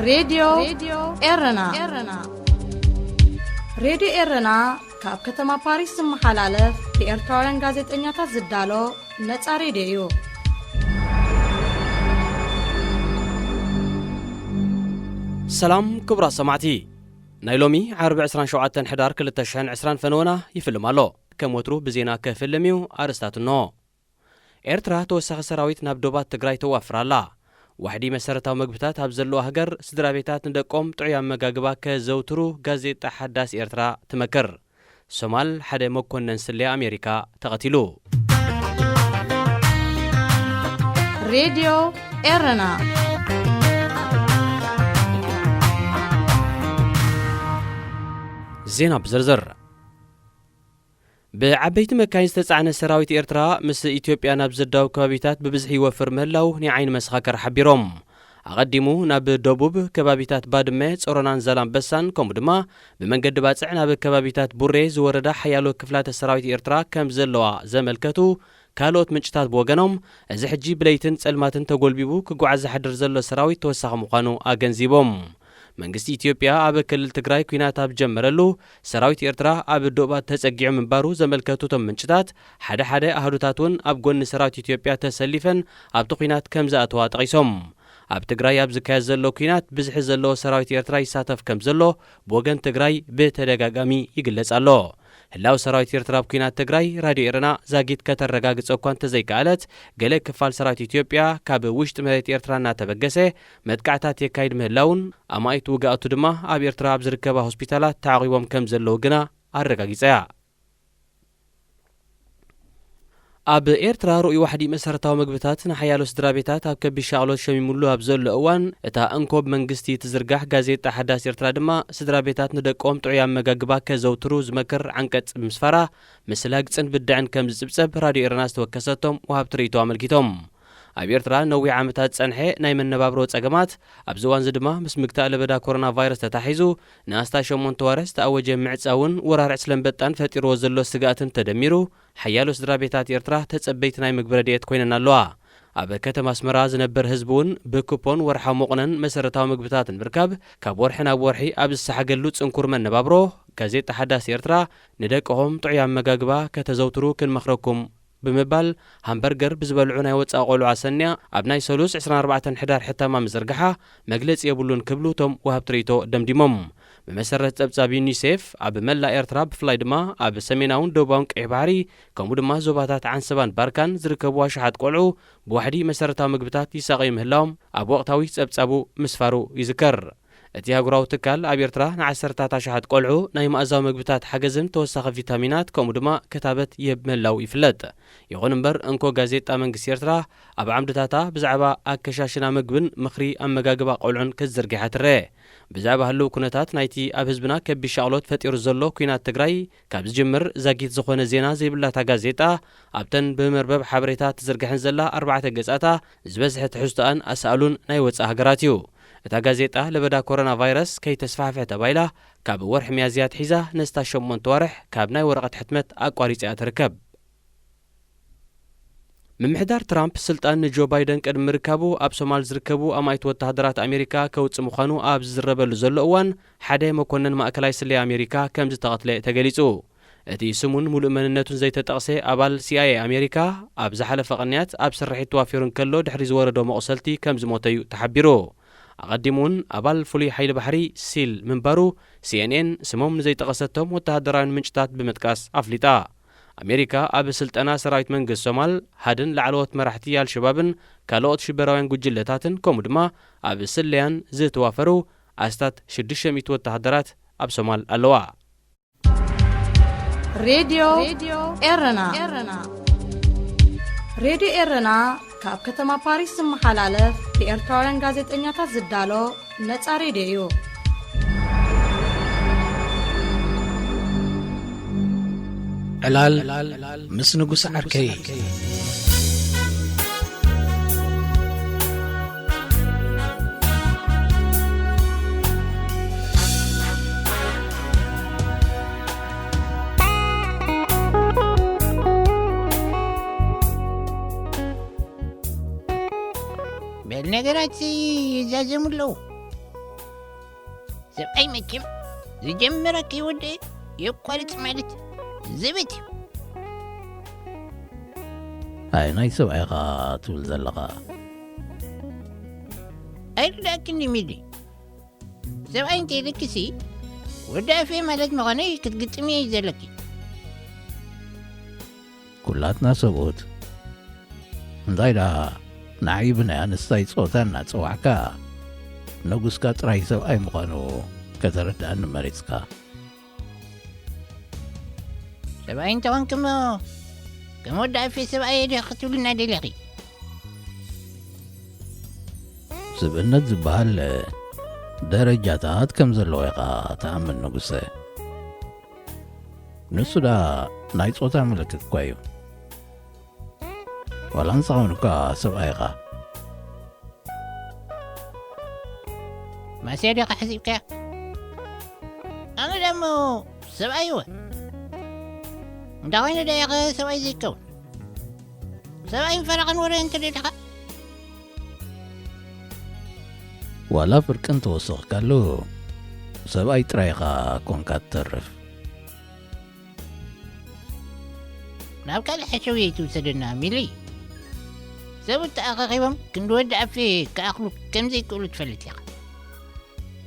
ሬድዮ ኤረና። ሬድዮ ኤረና ካብ ከተማ ፓሪስ ዝመሓላለፍ ብኤርትራውያን ጋዜጠኛታት ዝዳሎ ነጻ ሬድዮ እዩ። ሰላም ክቡራት ሰማዕቲ፣ ናይ ሎሚ ዓርቢ ዕስራን ሸውዓተን ሕዳር ክልተ ሽሕን ዕስራን ፈነወና ይፍልም ኣሎ። ከም ወትሩ ብዜና ከፍልም እዩ። ኣርእስታት እንሆ። ኤርትራ ተወሳኺ ሰራዊት ናብ ዶባት ትግራይ ተዋፍር ኣላ። ዋሕዲ መሰረታዊ መግብታት ኣብ ዘለዋ ሃገር ስድራ ቤታት ንደቆም ጥዑይ ኣመጋግባ ከዘውትሩ ጋዜጣ ሓዳስ ኤርትራ ትመክር። ሶማል ሓደ መኮነን ስለያ ኣሜሪካ ተቐቲሉ። ሬድዮ ኤረና። ዜና ብዝርዝር። ብዓበይቲ መካይን ዝተጻዕነ ሰራዊት ኤርትራ ምስ ኢትዮጵያ ናብ ዘዳውብ ከባቢታት ብብዝሒ ይወፍር ምህላው ናይ ዓይኒ መሰኻክር ሓቢሮም። ኣቐዲሙ ናብ ደቡብ ከባቢታት ባድመ፣ ጾሮናን ዛላምበሳን፣ ከምኡ ድማ ብመንገዲ ባጽዕ ናብ ከባቢታት ቡሬ ዝወረዳ ሓያሎ ክፍላተ ሰራዊት ኤርትራ ከም ዘለዋ ዘመልከቱ ካልኦት ምንጭታት ብወገኖም፣ እዚ ሕጂ ብለይትን ጸልማትን ተጎልቢቡ ክጓዓዝ ዝሓድር ዘሎ ሰራዊት ተወሳኺ ምዃኑ ኣገንዚቦም። መንግስቲ ኢትዮጵያ ኣብ ክልል ትግራይ ኲናት ኣብ ጀመረሉ፣ ሰራዊት ኤርትራ ኣብ ዶባት ተጸጊዑ ምንባሩ ዘመልከቱ እቶም ምንጭታት፣ ሓደ ሓደ ኣህዱታት እውን ኣብ ጎኒ ሰራዊት ኢትዮጵያ ተሰሊፈን ኣብቲ ኲናት ከም ዝኣተዋ ጠቒሶም። ኣብ ትግራይ ኣብ ዝካየድ ዘሎ ኲናት ብዝሒ ዘለዎ ሰራዊት ኤርትራ ይሳተፍ ከም ዘሎ ብወገን ትግራይ ብተደጋጋሚ ይግለጽ ኣሎ። ህላው ሰራዊት ኤርትራ ኣብ ኲናት ትግራይ ራድዮ ኤረና ዛጊት ከተረጋግጾ እኳ እንተዘይከኣለት፣ ገለ ክፋል ሰራዊት ኢትዮጵያ ካብ ውሽጢ መሬት ኤርትራ እናተበገሰ መጥቃዕታት የካይድ ምህላውን ኣማኢት ውግኣቱ ድማ ኣብ ኤርትራ ኣብ ዝርከባ ሆስፒታላት ተዓቒቦም ከም ዘለዉ ግና ኣረጋጊጻ እያ። ኣብ ኤርትራ ርኡይ ዋሕዲ መሰረታዊ መግብታት ንሓያሎ ስድራ ቤታት ኣብ ከቢድ ሻቕሎት ሸሚሙሉ ኣብ ዘሎ እዋን፣ እታ እንኮ ብመንግስቲ ትዝርጋሕ ጋዜጣ ሓዳስ ኤርትራ ድማ፣ ስድራ ቤታት ንደቆም ጥዑይ ኣመጋግባ ከዘውትሩ ዝመክር ዓንቀጽ ብምስፋራ፣ ምስ ላግጽን ብድዕን ከም ዝጽብጸብ ራድዮ ኤረና ዝተወከሰቶም ወሃብቲ ርእይቶ ኣመልኪቶም። ኣብ ኤርትራ ነዊሕ ዓመታት ዝጸንሐ ናይ መነባብሮ ጸገማት፣ ኣብዚ እዋንዚ ድማ ምስ ምግታእ ለበዳ ኮሮና ቫይረስ ተታሒዙ፣ ንኣስታት ሸሞንተ ወርሒ ዝተኣወጀ ምዕጻውን ወራር ዕስለ ኣንበጣን ፈጢርዎ ዘሎ ስግኣትን ተደሚሩ፣ ሓያሎ ስድራ ቤታት ኤርትራ ተጸበይቲ ናይ ምግቢ ረድኤት ኮይነን ኣለዋ። ኣብ ከተማ ኣስመራ ዝነብር ህዝቢ እውን ብኩፖን ወርሓዊ መቑነን መሰረታዊ ምግብታት ንምርካብ ካብ ወርሒ ናብ ወርሒ ኣብ ዝሰሓገሉ ጽንኩር መነባብሮ፣ ጋዜጣ ሓዳስ ኤርትራ ንደቅኹም ጥዑይ ኣመጋግባ ከተዘውትሩ ክንመኽረኩም ብምባል፣ ሃምበርገር ብዝበልዑ ናይ ወጻኢ ቆልዑ ኣሰንያ ኣብ ናይ ሰሉስ ዕስራን ኣርባዕተን ሕዳር ሕታማ ምዝርግሓ መግለጺ የብሉን ክብሉ እቶም ወሃብቲ ርእይቶ ደምዲሞም። ብመሰረት ጸብጻብ ዩኒሴፍ፣ ኣብ መላእ ኤርትራ ብፍላይ ድማ ኣብ ሰሜናውን ደቡባውን ቀይሕ ባሕሪ ከምኡ ድማ ዞባታት ዓንሰባን ባርካን ዝርከቡ ኣሽሓት ቆልዑ ብዋሕዲ መሰረታዊ ምግብታት ይሳቐዩ ምህላዎም ኣብ ወቕታዊ ጸብጻቡ ምስፋሩ ይዝከር። እቲ ኣህጉራዊ ትካል ኣብ ኤርትራ ንዓሰርታት ኣሽሓት ቆልዑ ናይ መኣዛዊ ምግብታት ሓገዝን ተወሳኺ ቪታሚናት ከምኡ ድማ ክታበት ይህብ ምህላው ይፍለጥ። ይኹን እምበር እንኮ ጋዜጣ መንግስቲ ኤርትራ ኣብ ዓምድታታ ብዛዕባ ኣከሻሽና ምግብን ምኽሪ ኣመጋግባ ቆልዑን ክትዝርግሕ ትረአ። ብዛዕባ ህልው ኩነታት ናይቲ ኣብ ህዝብና ከቢድ ሻቕሎት ፈጢሩ ዘሎ ኲናት ትግራይ ካብ ዝጅምር ዛጊት ዝኾነ ዜና ዘይብላታ ጋዜጣ ኣብተን ብመርበብ ሓበሬታ ትዝርግሐን ዘላ ኣርባዕተ ገጻታ ዝበዝሐ ትሕዝቶኣን ኣሳእሉን ናይ ወጻኢ ሃገራት እዩ። እታ ጋዜጣ ለበዳ ኮሮና ቫይረስ ከይተስፋሕፍሐ ተባሂላ ካብ ወርሒ ሚያዝያ ኣትሒዛ ነስታ ሸሞንተ ዋርሕ ካብ ናይ ወረቐት ሕትመት ኣቋሪጻ እያ ትርከብ። ምምሕዳር ትራምፕ ስልጣን ንጆ ባይደን ቅድሚ ምርካቡ ኣብ ሶማል ዝርከቡ ኣማኢት ወተሃደራት ኣሜሪካ ከውጽእ ምዃኑ ኣብ ዝዝረበሉ ዘሎ እዋን፣ ሓደ መኮነን ማእከላይ ስለያ ኣሜሪካ ከም ዝተቐትለ ተገሊጹ። እቲ ስሙን ሙሉእ መንነቱን ዘይተጠቕሰ ኣባል ሲኣይኤ ኣሜሪካ ኣብ ዝሓለፈ ቅንያት ኣብ ስርሒት ተዋፊሩ እንከሎ ድሕሪ ዝወረዶ መቑሰልቲ ከም ዝሞተ እዩ ተሓቢሩ። ኣቐዲሙ እውን ኣባል ፍሉይ ሓይሊ ባሕሪ ሲል ምንባሩ ሲኤንኤን ስሞም ንዘይጠቐሰቶም ወተሃደራውያን ምንጭታት ብምጥቃስ ኣፍሊጣ። ኣሜሪካ ኣብ ስልጠና ሰራዊት መንግስቲ ሶማል፣ ሃድን ላዕለዎት መራሕቲ ኣልሸባብን ካልኦት ሽበራውያን ጉጅለታትን ከምኡ ድማ ኣብ ስለያን ዝተዋፈሩ ኣስታት ሽዱሽተ ሚእቲ ወተሃደራት ኣብ ሶማል ኣለዋ። ሬድዮ ኤረና። ሬድዮ ኤረና ካብ ከተማ ፓሪስ ዝመሓላለፍ ብኤርትራውያን ጋዜጠኛታት ዝዳሎ ነጻ ሬድዮ እዩ። ዕላል ምስ ንጉስ ዓርከይ። በል ነገራት ይዛዘሙ ኣለዉ። ሰብኣይ መቸም ዝጀመረ ከይወደአ የቋርጽ ማለት ዘበት እዩ። ኣይ ናይ ሰብኣይ ኢኻ ትብል ዘለኻ? ኣይርዳእክን ሚሊ። ሰብኣይ እንተይልክሲ ወዲ ኣፌ ማለት ምዃነይ ክትግጥሚ እዩ ዘለኪ። ኩላትና ሰብኡት እንታይ ደኣ ንዓይ ብናይ ኣንስታይ ጾታ እናጸዋዕካ ንጉስካ ጥራይ ሰብኣይ ምዃኑ ከተረድኣኒ መሪጽካ። ሰብኣይ እንተኾንክሞ ከም ወዲ ኣፌ ሰብኣይ ዲኻ ክትብልና ደሊኺ? ስብእነት ዝበሃል ደረጃታት ከም ዘለዎ ኢኻ ትኣምን ንጉሰ። ንሱ ደኣ ናይ ጾታ ምልክት እኳ እዩ። ዋላ ንስኻ እውን እኳ ሰብኣይ ኢኻ። ማስያ ዲኻ ሓሲብካያ? ኣነ ደሞ ሰብኣይ እወ። እንዳ ኾይነ ደኣ ኢኸ ሰብኣይ ዘይከውን? ሰብኣይን ፈረቓን ወረ እንተ ደሊኻ? ዋላ ፍርቂ እንተወሰኽካሉ ሰብኣይ ጥራይ ኢኻ ኮንካ ትተርፍ። ናብ ካልእ ሓሸውየ ኣይትውሰደና ሚሊ። ሰብኡት ተኣኻኺቦም ክንዲ ወዲ ኣፌ ክኣኽሉ ከም ዘይክእሉ ትፈልጥ ኢኻ።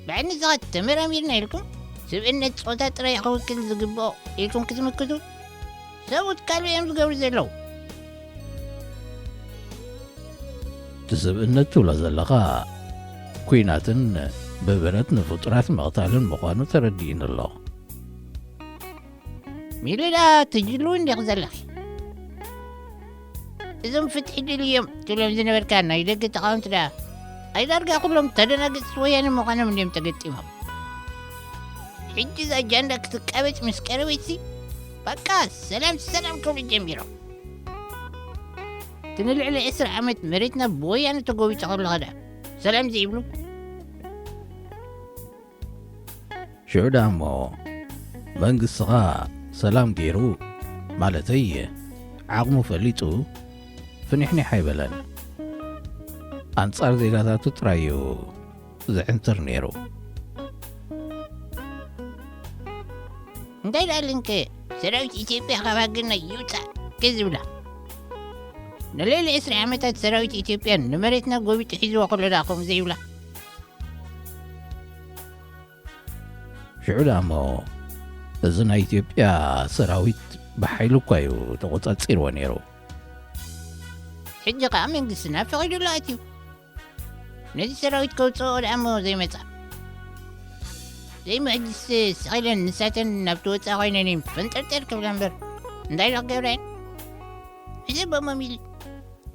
ብዓይኒ ንስኻ ተመራሚርና ኢልኩም ስብእነት ጾታ ጥራይ ክውክል ዝግብኦ ኢልኩም ክትምክቱ ሰብኡት ካልእ እዮም ዝገብሩ ዘለዉ። እቲ ስብእነት ትብሎ ዘለኻ ኲናትን ብብረት ንፍጡራት ምቕታልን ምዃኑ ተረዲእኒ ኣሎ። ሚሊ ደኣ ትጅልዊ እንዲኺ ዘለኺ። እዞም ፍትሒ ድልዮም ትብሎም ዝነበርካ ናይ ደገ ተቓወምቲ ደኣ ኣይ ዳርጋ ኩሎም ተደናገጽቲ ወያነ ምዃኖም እንድዮም ተገጢሞም። ሕጂ እዛ ጃንዳ ክትቃበጽ ምስ ቀረበትሲ በቃ ሰላም ሰላም ክብሉ ጀሚሮም። እቲ ንልዕሊ ዕስራ ዓመት መሬትና ብወያነ ተጎቢጡ ከሎ ኸዳ ሰላም ዘይብሉ? ሽዑ ደኣ እሞ መንግስትኻ ሰላም ገይሩ ማለተይ ዓቕሙ ፈሊጡ ፍኒሕኒሕ ኣይበለን። ኣንጻር ዜጋታቱ ጥራይ እዩ ዝዕንትር ነይሩ። እንታይ ደኣ ልንከ ሰራዊት ኢትዮጵያ ካብ ሃገርና ይውጻእ ከዝብላ ንልዕሊ ዕስራ ዓመታት ሰራዊት ኢትዮጵያ ንመሬትና ጎቢጡ ሒዝዎ ከሎ ደኣ ከምኡ ዘይብላ? ሽዑ ደኣ እሞ እዚ ናይ ኢትዮጵያ ሰራዊት ብሓይሉ እኳ እዩ ተቖጻጺርዎ ነይሩ። ሕጂ ከኣ መንግስትና ፈቒዱሉ ኣትዩ። ነዚ ሰራዊት ከውጽኦ ደኣ እሞ ዘይመጻ። ዘይምሕጅስ ስቕ ኢለን ንሳተን ናብቲ ወጻኢ ኮይነን እየን ፈንጠርጠር ክብላ እምበር እንታይ ኢሉ ክገብራ እየን? ሕሰቦ ሞሚሊ።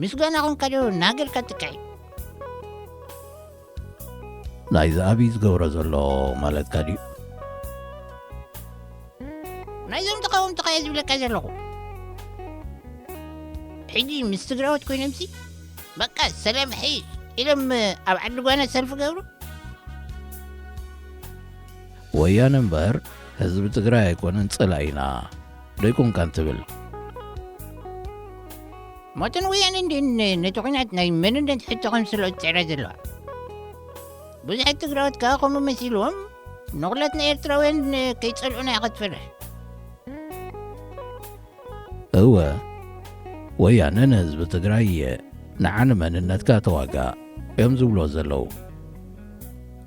ምስጋና ኾንካ ዶ ንሃገርካ ትካይ? ናይዚ ኣብይ ዝገብሮ ዘሎ ማለትካ ድዩ? ናይዞም ተቓወምቲ ኸየ ዝብለካ ዘለኹ። ሕጂ ምስ ትግራዎት ኮይኖምሲ በቃ ሰላም ሕይ ኢሎም ኣብ ዓዲ ጓና ሰልፊ ገብሩ። ወያነ እምበር ህዝቢ ትግራይ ኣይኮነን ጸላኢና ደይኮንካን ትብል። ሞተን ወያነ እንድን ነቲ ኲናት ናይ መንነት ሕቶ ከምስሎ ዝጽዕራ ዘለዋ። ብዙሓት ትግራዎት ከኣ ከምኡ መሲልዎም ንኹላትና ኤርትራውያን ከይጸልኡና ኢኻ ትፈርሕ። እወ፣ ወያነ ንህዝቢ ትግራይ ንዓ ንመንነትካ ተዋጋእ እዮም ዝብሎ ዘለዉ።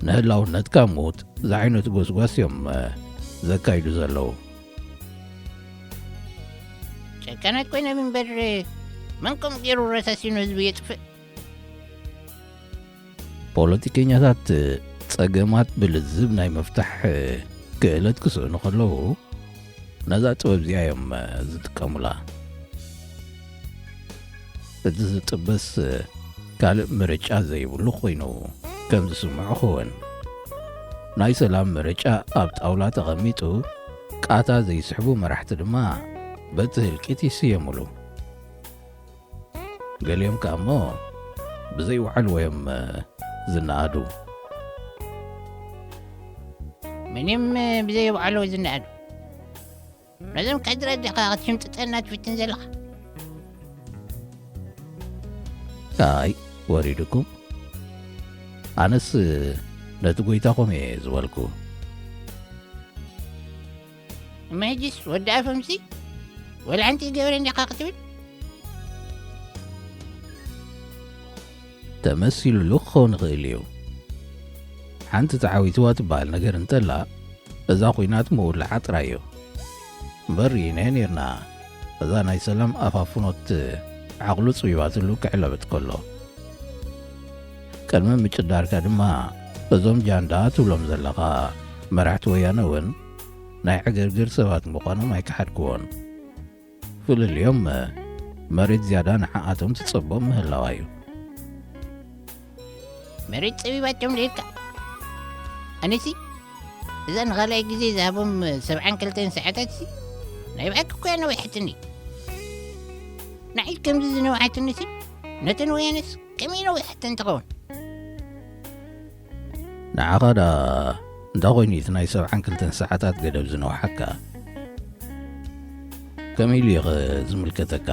ንህላውነትካ ሙት ዝዓይነቱ ጎስጓስ እዮም ዘካይዱ ዘለዉ። ጨካናት ኮይኖም እምበር መን ከምኡ ገይሩ ረሳሲኑ ህዝቢ የጥፍእ? ፖለቲከኛታት ጸገማት ብልዝብ ናይ ምፍታሕ ክእለት ክስእኑ ከለዉ ነዛ ጥበብ እዚኣ እዮም ዝጥቀሙላ። እቲ ዝጥበስ ካልእ ምርጫ ዘይብሉ ኮይኑ ከም ዝስምዖ ክውን። ናይ ሰላም ምርጫ ኣብ ጣውላ ተቐሚጡ ቃታ ዘይስሕቡ መራሕቲ ድማ በቲ ህልቂት ይስየሙሉ። ገሊኦም ከኣ እሞ ብዘይወዓልዎ እዮም ዝነኣዱ። ምንም ብዘይወዓልዎ ዝነኣዱ? ነዞም ካድራት ዲኻ ክትሽምጥጠና ትፍትን ዘለኻ? ኣይ ወሪድኩም። ኣነስ ነቲ ጎይታኹም እየ ዝበልኩ። እመ ሕጅስ ወዲ ኣፎምሲ ወላ ሓንቲ ይገበረ እንዲኻ ክትብል? ተመሲሉሉ ክኸውን ይኽእል እዩ። ሓንቲ ተዓዊትዋ ትበሃል ነገር እንተላ፣ እዛ ኲናት ምውላዓ ጥራይ እዩ። እምበር ርኢናዮ ኔርና፣ እዛ ናይ ሰላም ኣፋፍኖት ዓቕሉ ጽቢባትሉ ክዕለበት ከሎ። ቅድሚ ምጭዳርካ ድማ፣ እዞም ጃንዳ ትብሎም ዘለኻ መራሕቲ ወያነ እውን ናይ ዕግርግር ሰባት ምዃኖም ኣይከሓድክዎን። ፍልልዮም መሬት ዝያዳ ንዓኣቶም ትጸቦም ምህላዋ እዩ። መሬት ጸቢባቶም ደልካ? ኣነሲ እዛ ንኻልኣይ ግዜ ዝሃቦም ሰብዓን ክልተን ሰዓታት ሲ ናይ ብሓቂ እኮ እያ ነዊሓትኒ። ንዓይ ከምዚ ዝነውሓትኒ ሲ ነተን ወያነስ ከመይ ነዊሓተን ትኸውን? ንዓኻ ደኣ እንታይ ኮይኑ እቲ ናይ ሰብዓን ክልተን ሰዓታት ገደብ ዝነውሓካ? ከመይ ኢሉ እዩ ዝምልከተካ?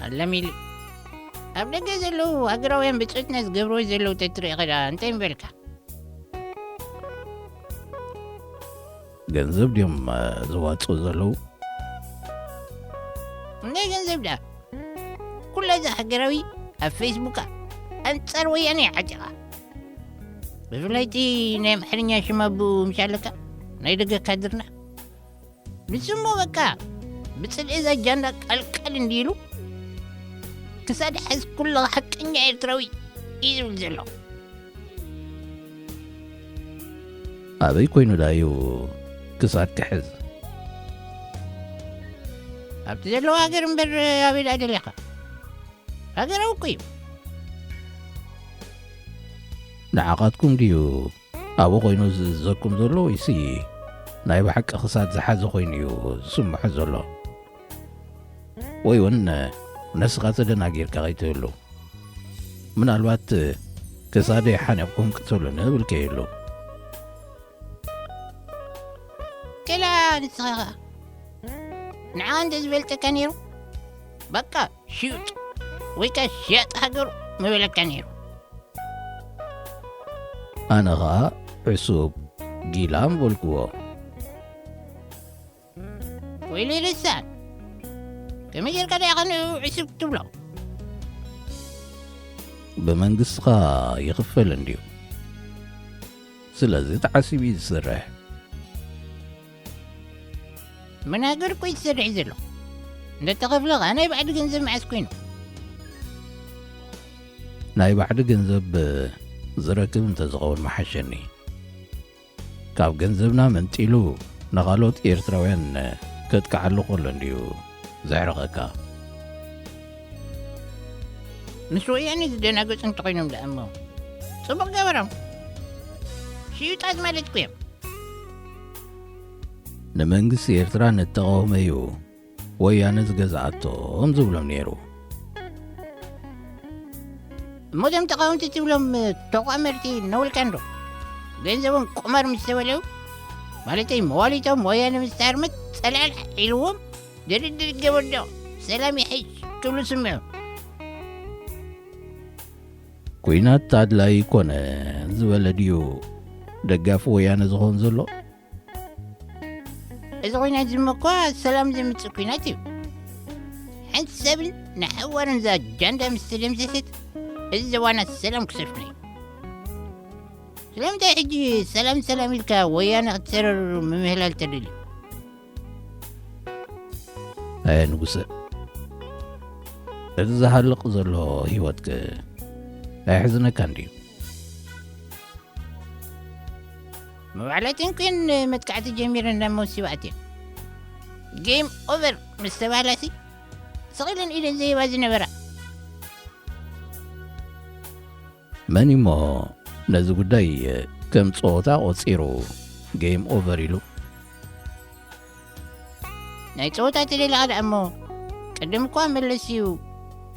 ኣለሚሉ ኣብ ደገ ዘለዉ ሃገራውያን ብጾትና ዝገብርዎ ዘለዉ ተትርኢ ኸዳ እንታይ ምበልካ? ገንዘብ ድዮም፣ እ፣ ዝዋጽኡ ዘለዉ? እንደ ገንዘብ ደኣ ኩላ እዛ ሃገራዊ ኣብ ፌስቡካ ኣንጻር ወያነ እያ ዓጢቓ። ብፍላይ እቲ ናይ ኣምሓርኛ ሽም ኣብኡ ምሽ ኣለካ ናይ ደገ ካድርና። ንሱ እሞ በቃ ብጽልኢ እዛ ጃንዳ ቀልቀል እንዲሉ ክሳድ ሕዚ ኩሉ ሓቀኛ ኤርትራዊ እዩ ዝብል ዘሎ። ኣበይ ኮይኑ ዳዩ ክሳድ ክሕዝ? ኣብቲ ዘለዎ ሃገር እምበር ኣበይ ደኣ ደሊኻ? ሃገራዊ እኮ እዩ። ንዓኻትኩም ድዩ ኣብኡ ኮይኑ ዝእዘኩም ዘሎ ወይሲ ናይ ብሓቂ ክሳድ ዝሓዘ ኮይኑ እዩ ዝስምዖ ዘሎ? ወይ እውን ነስኻ ተደናጊርካ ከይትህሉ። ምናልባት ክሳደይ ሓኒቕኩም ቅተሉኒ እብልከ የሉ። ከላ ንስኻ ኸኣ ንዓ እንተ ዝበልጠካ ነይሩ፣ በቃ ሽዩጥ ወይ ከኣ ሽያጥ ሃገሩ ምበለካ ነይሩ። ኣነ ኸኣ ዕሱብ ጊላ ምበልክዎ። ወይለይ ልሳን፣ ከመይ ጌርካ ደኣ ኸ ንዕኡ ዕሱብ ትብሎ? ብመንግስትኻ ይኽፈል እንድዩ። ስለዚ ተዓሲቡ እዩ ዝሰርሕ። መናገር እኮ እዩ ዝሰርሕ ዘሎ። እንተተኸፍለ ኸኣ ናይ ባዕዲ ገንዘብ መዓስ ኮይኑ? ናይ ባዕዲ ገንዘብ ዝረክብ እንተዝኸውን ምሓሸኒ። ካብ ገንዘብና መንጢሉ ንኻልኦት ኤርትራውያን ከጥቅዓሉ ከሎ እንድዩ ዘዕርቐካ። ምስ ወያነ ዝደናገጹ እንተኾይኖም ደኣ እሞ ጽቡቕ ገበሮም። ሽዩጣት ማለት እኮ እዮም። ንመንግስቲ ኤርትራ ንተቓወመ እዩ ወያነ ዝገዝኣቶም ዝብሎም ነይሩ። እሞ እዞም ተቓወምቲ ትብሎም ተቋመርቲ ነውልካ እንዶ ገንዘቦም ቁማር ምስ ተበልዑ፣ ማለተይ መዋሊቶም ወያነ ምስ ተሃርመት ጸላልሕ ኢልዎም ድርድር ይገበር ዶ ሰላም ይሕሽ ክብሉ ስምዑ። ኲናት ኣድላዪ ኮነ ዝበለ ድዩ ደጋፊ ወያነ ዝኾን ዘሎ? እዚ ኲናት ዝመኳ ሰላም ዘምጽእ ኲናት እዩ። ሓንቲ ሰብን ንሓዋርን እዛ ጃንዳ ምስ ተደምሰሰት፣ እዚ ዘባና ሰላም ክሰፍን እዩ። ስለምንታይ ሕጂ ሰላም ሰላም ኢልካ ወያነ ክትሰረር ምምህላል ተደልዩ? ኣየ ንጉሰ፣ እቲ ዝሃልቕ ዘሎ ህይወትከ ኣየሕዝነካን ድዩ? መባዕላተን ኩን መጥቃዕቲ ጀሚረን ናብ መውሲባ ኣትየን። ጌም ኦቨር ምስ ተባህላሲ፣ ትኽእልን ኢደን ዘይባ ዝነበራ። መን እሞ ነዚ ጉዳይ ከም ጸወታ ቆጺሩ ጌም ኦቨር ኢሉ? ናይ ጸወታ ተደለኻ ደኣ እሞ፣ ቅድም እኳ መለስ እዩ፣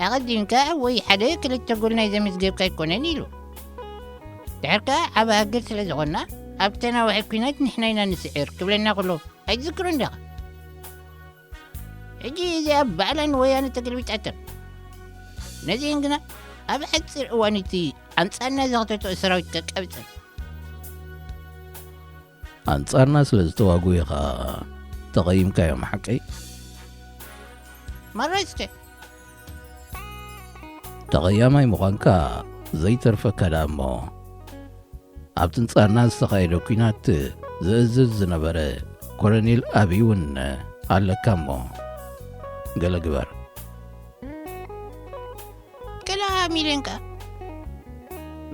ኣቐዲምካ ወይ ሓደ ክልተ ጎል ናይ ዘመዝገብካ ኣይኮነን ኢሉ። ድሕር ከኣ ዓቢ ሃገር ስለ ዝኾንና፣ ኣብ ተናውሒ ኲናት ንሕና ኢና ንስዕር ክብለና ከሎ ኣይትዝክሮን ዲኻ? ሕጂ እዚኣ ባዕላ ንወያነ ተገልቢጣተን። ነዚአን ግና ኣብ ሓጺር እዋን እቲ ኣንጻርና ዘኽተተኦ ሰራዊት ከቀብጸን። ኣንጻርና ስለ ዝተዋጉ ኢኻ ተቐይምካዮም ሓቀይ? ማራ እስከ። ተቐያማይ ምዃንካ ዘይተርፈካ ደኣ እሞ፣ ኣብቲ ኣንጻርና ዝተኻየደ ኲናት ዝእዝዝ ዝነበረ ኮሎኔል ኣብይ እውን ኣለካ እሞ፣ ገለ ግበር። ገለ ሚልዮን ከኣ።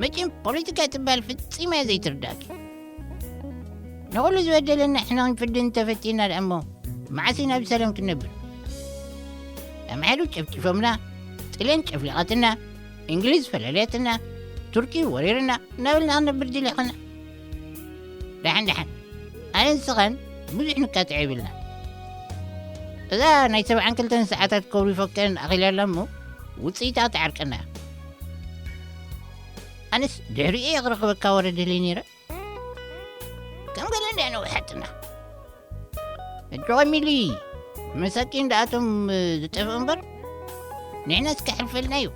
መቸም ፖለቲካ ትበሃል ፍጺማ እያ ዘይትርዳእኪ። ንኹሉ ዝበደለና ንሕና ክንፍዲ እንተፈቲና ደኣ እሞ፣ መዓስ ኢና ብሰላም ክንነብር? ኣምሓሩ ጨፍጭፎምና፣ ጥልያን ጨፍሊቓትና፣ እንግሊዝ ፈለለያትና፣ ቱርኪ ወሪርና እናበልና ክንነብር ድል ኢኽና። ደሓን ደሓን፣ ኣነ ንስኻን ብዙሕ ንቃጥዕ የብልና። እዛ ናይ ሰብዓን ክልተን ሰዓታት ከውሪ ፈከን ኣኺላ ኣላ እሞ፣ ውጽኢታ ክትዓርቀና እያ። ኣነስ ድሕሪኡ እየ ክረኽበካ ወረ ደልየ ነይረ። ከም ገለ እንድያ ነዊሓትና። እጆ ሚሊ፣ መሳኪን ደኣቶም ዝጠፍኡ እምበር፣ ንሕናስ ከሕልፈልና እዩ።